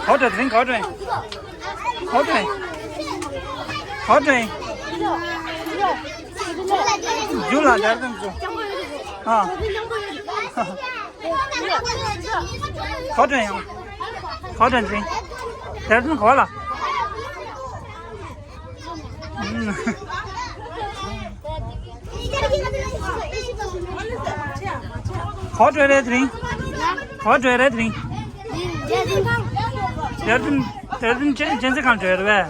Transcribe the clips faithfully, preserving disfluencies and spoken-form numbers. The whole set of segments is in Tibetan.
ག་པར་འགྲོ། དེ་རིང་ག་པར་འགྲོ་ཡིན། ག་པར་འགྲོ་ཡིན། ག་པར་འགྲོ་ཡིན། རྒྱུགས་ལ་དེར་ཙམ་བྱུང་། ཨ། ག་པར་འགྲོ་ཡིན། ག་པར་འགྲོ་ཡིན། དེར་ཙམ་ག་པར་ལ། ག་པར་འགྲོ་རེད་དེ་རིང་། ག་པར་འགྲོ་རེད་དེ་རིང་། དེར་ཙམ། དེར་ཙམ་ཅན་ཅན་ཚེ་གང་འགྲོ་རེད་པས།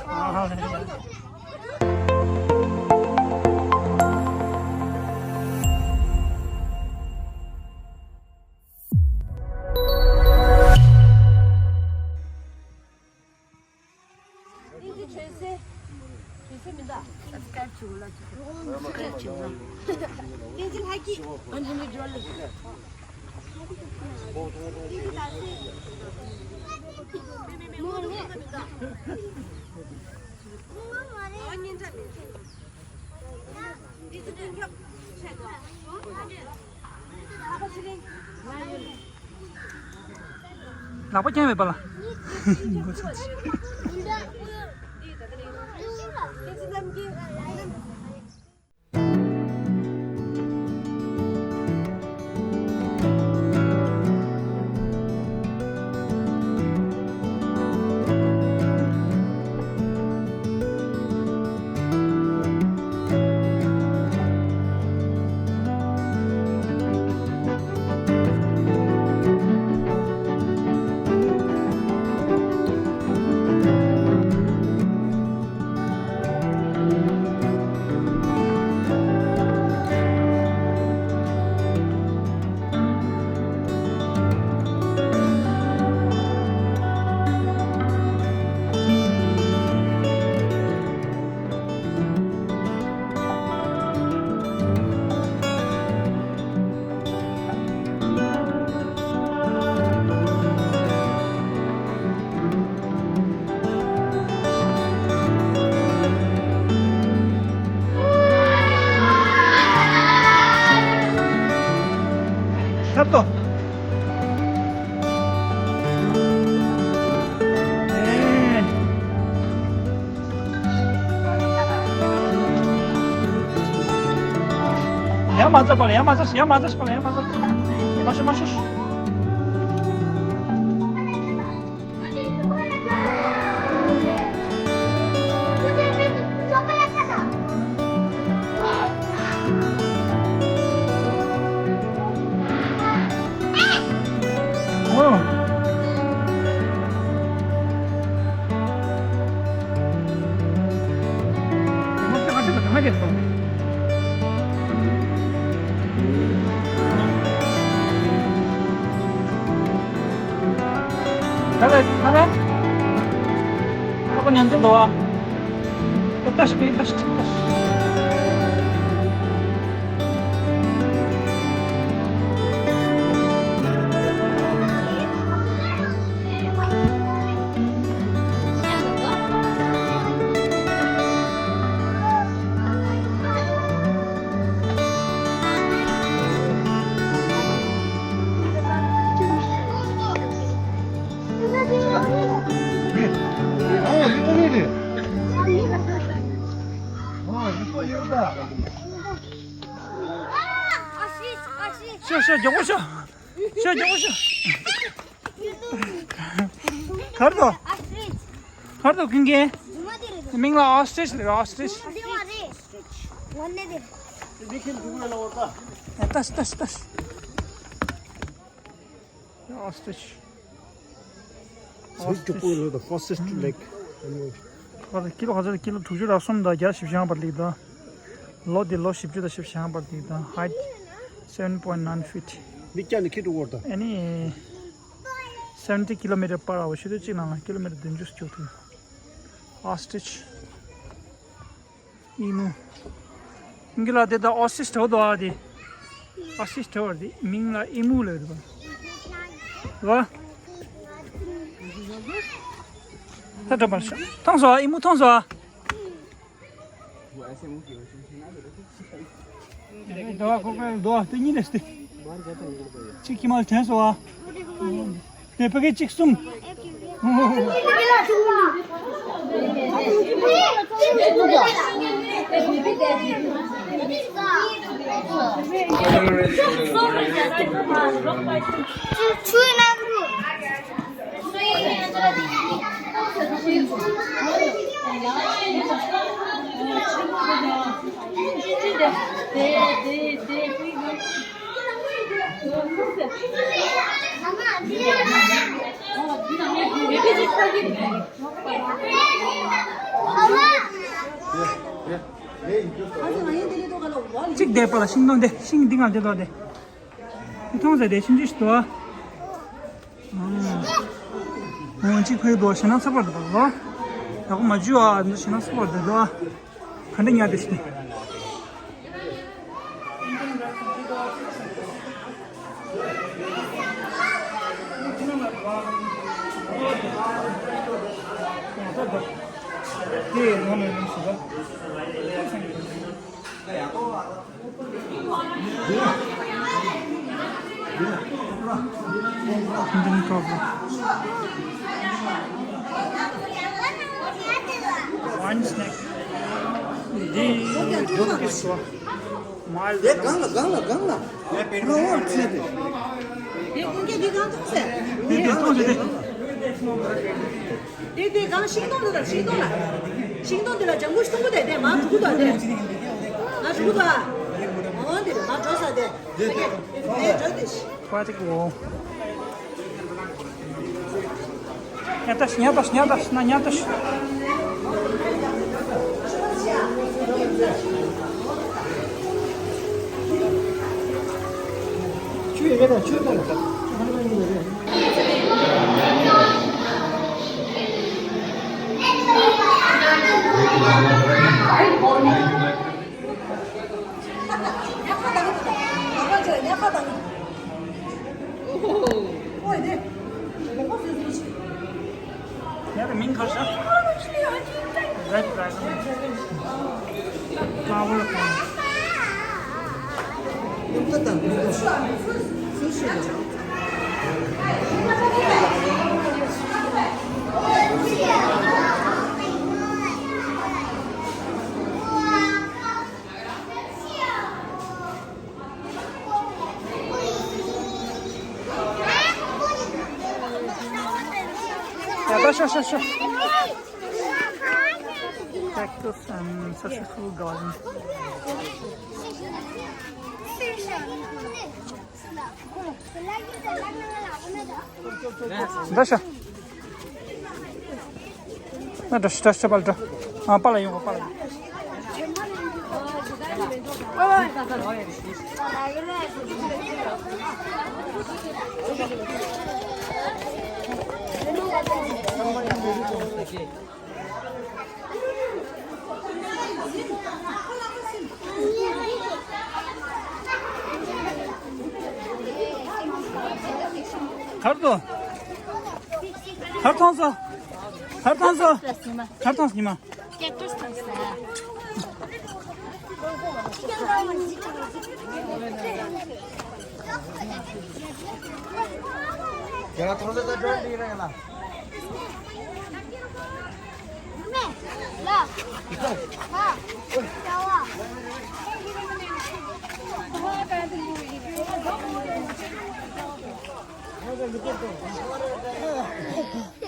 ལག་པ་འཁྱེར་བའི་པ་ལ། ཁྱབ་ཏོ། ཡ་མ་ཚ་པ་ལ་ཡ་མ་ཚ་ཡ་མ་ཚ་པ་ལ་ཡ་མ་ཚ། མ་ཤོ་མ་ཤོ། ཤོག་ཤོག་མགྱོགས་པོ་ཤོག་ཤོག་མགྱོགས་པོ་ཤོག་གར་དོ། གར་དོ་ཀུན་མཁྱེན། མིང་ལ་ཨོ་སི་ཊི་རིཆ་ཟེར། ཨོ་སི་ཊི་རིཆ། ལྟ་ལྟ་ལྟ། ཨོ་སི་ཊི་རིཆ། ཨོ་སི་ཊི་རིཆ། ཁོ་ད་ཀི་ལོ་ག་ཚོད། ཀི་ལོ་དྲུག་ཅུ་རེ་གསུམ་དང་བརྒྱ་བཞི་བཅུ་ཡང་བར་སླེབས་དང་། ལོ་འདི་ལོ་བཞི་བཅུ་དང་བཞི་བཅུ་ཡང་བར་སླེབས་དང་། ཧའིཊ་seven point nine feet། མི་སྐྱ་ནི་ཁྱི་དྲུག་བོར་དང་། ཨ་ནི་seventy kilometer per hour ཤོད་དུས་གཅིག་ནང་ལ་ཀི་ལོ་མི་ཊར་བདུན་ཅུ་སྐྱོད་ཐུབ། ཨོ་སི་ཊི་རིཆ། ཨི་མུ། ཀུན་མཁྱེན་ལ་དེ་ད་ཨོ་སི་ཊི་རིཆ་འདྲ་བོ་འདུག་ཨ། དེ་ཨོ་སི་ཊི་རིཆ་འདྲ་བོ་རེད། མིང་ལ་ཨི་མུ་ལབ་རེད་པ། རེད་པ། ད་འགྲོ་མར་ཤོག་མཐོང་སོང་ཨ། ཨི་མུ་མཐོང་སོང་ཨ། འདུག་ཨ། ཁོ་ཁོ་འདུག་ཨ། དེ་གཉིས་ལས་སྟེ། གཅིག་ཁྱི་མ་དྲན་སོང་ཨ། དེ་ཕ་གི་གཅིག་གསུམ། གཅིག་བསྡད་པ་ལ་ཤིང་སྡོང་དེ་ཤིང་འདི་ང་བསྡད་དོ་དེ། མཐོང་ཟེར་དེ་ཤིང་ཆུ་ཞིག་དོ། ཨོ་གཅིག་ཕེབས་དོ་ཞེ་ན་ཚ་པར་དོ་ལོ། ད་གོ་མ་ཇུ་ཨ་འདི་ཞེ་ན་ཚ་པར་དོ་དོ། ག་འདྲ་ཉལ་དེ་ཤིང་། Indian coffee. One snack. འདི་སྒྲུབ་ཀྱི་སོ། མལ། དེ་གང་ལ་གང་ལ་གང་ལ། ཁོ་རང་འོར་ཚེ་དེ། དེ་ཀུན་གྱིས་འདི་གང་ཐོག་ཟེར། དེ་དེ་ཐོག་ཟེར་དེ། དེ་དེ་གང་ཤིང་སྡོང་དེ་ལ་ཤིང་སྡོང་ལ། ཤིང་སྡོང་དེ་ལ་ལྗང་གུ་ཤིང་སྡོང་དེ་དེ་མ་འགྲོ་གི་འདུག་དེ། མ་འགྲོ་གི་འདུག་ཨ། འོ་འདི་མ་འགྲོ་ས་དེ། དེ་དེ་འགྲོ་དེ། ཁ་ཅིག་འོ། ཉལ་ཐ་ཤི། ཉལ་ཐ་ཤི། ཉལ་ཐ་ཤི་ན། ཉལ་ཐ་ཤི། ཆུ་ཡི་ཡ་ད་ཆུ་ད་ལ་ད། ཡ་ད་མིང་ག་རེ་ཟེར། Red dragon. Flower plant. ཡ་ད་ཤོག་ཤོག་ཤོག Cactus and successful garden. ད་ཤོག་ན་འགྲོ་ཤི། འགྲོ་ཤི། པ་ལ་འགྲོ། ཨ། པ་ལ་ཡོང་། པ་ལ་ཡོང་། གར་དུ། གར་མཐོང་སོང་། གར་མཐོང་སོང་། གར་མཐོང་སོང་། ཉི་མ། Cactus དང་ས།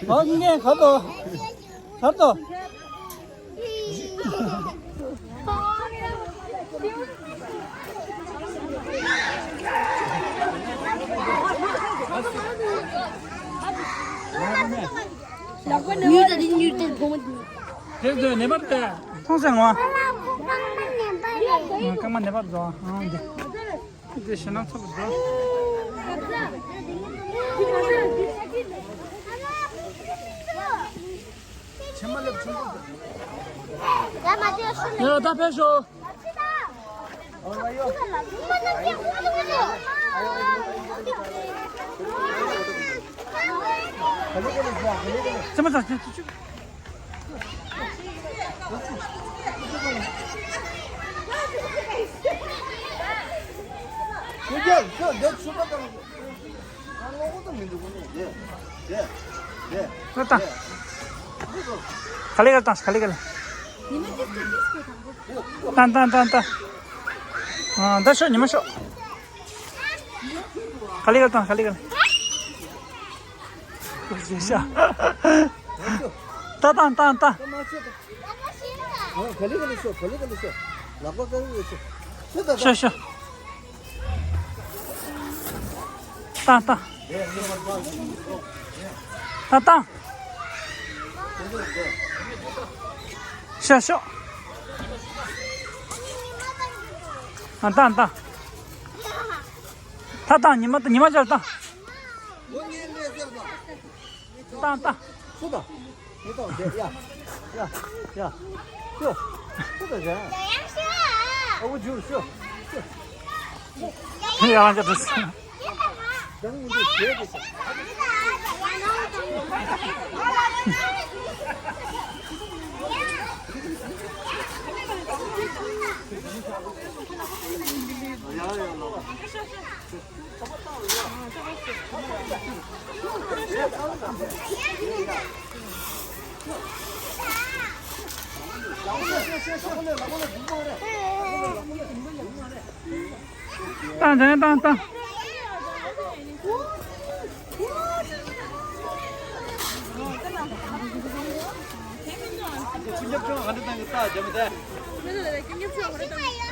ཨོ། ངས་ག་དོ། ག་དོ། ཉུལ་ཏེ་ཉུལ་ཏེ་བུ་མོ་དེ། དེ་ཚོ་ནེ་པཱལ་ཏེ། མཐོང་སེ་ངོ་། རྐང་མ་ནེ་པཱལ་རེད། རྐང་མ་ནེ་པཱལ་རེད། ཨང་། འདི། འདི་ཞེ་ན་ཚ་པོ་འདུག་ཕྱི་མ་ལེབ་ཆུང་ཆུང་། ཡ་ད་ཕེབས་ཤོག་ཚེ་མ་ཚ་ཚེ་ཚུ་ཆུ། ཁྱོད་ཀྱང་ཁྱོད་འདི་ཚུད་པ་དང་། ང་ངོ་གོ་ཏོ་མི་འདུག་གོ་ནས་དེ། ད་ད། ག་ལེ་ག་ལེ་ད། ག་ལེ་ག་ལེ། ད་ད་ད་ད། ཨ་ད་ཤོག་ཉི་མ་ཤོག་ག་ལེ་ག་ལེ་ད། ག་ལེ་ག་ལེ། ད་ད་ད་ད། ག་ལེ་ག་ལེ་ཤོག་ག་ལེ་ག་ལེ་ཤོག་ལག་པ་ག་ལེ་ག་ལེ་ཤོག་ཤོག་ད་ད། ཤོག་ཤོག་ད་ད། ད་ད། ཤོག་ཤོག་ཨ་ད་ད། ད་ད་ཉི་མ་ཉི་མ་ཅར་ད། ད་ད། སུ་དང་། མི་དང་དེ་ཡ། ཡ། ཡ། ཤོ། སུ་དང་དེ། ཨ་བུ་ཇུ་ཤོ། ཤོ། ཡ་ཡ་ཇུ། ཡང་མི་འདུག་ཞེས་དེ། ཡ་ཡ་ལོ། བཏང་བཏང་བཏང་བཏང་། ཁྱིམ་རྒྱབ་ཆུང་ང་འདྲ་བཏང་གི་ད་རྒྱ་མི་དེ། ཁྱིམ་རྒྱབ་ཆུང་ང་འདྲ་བཏང་གི།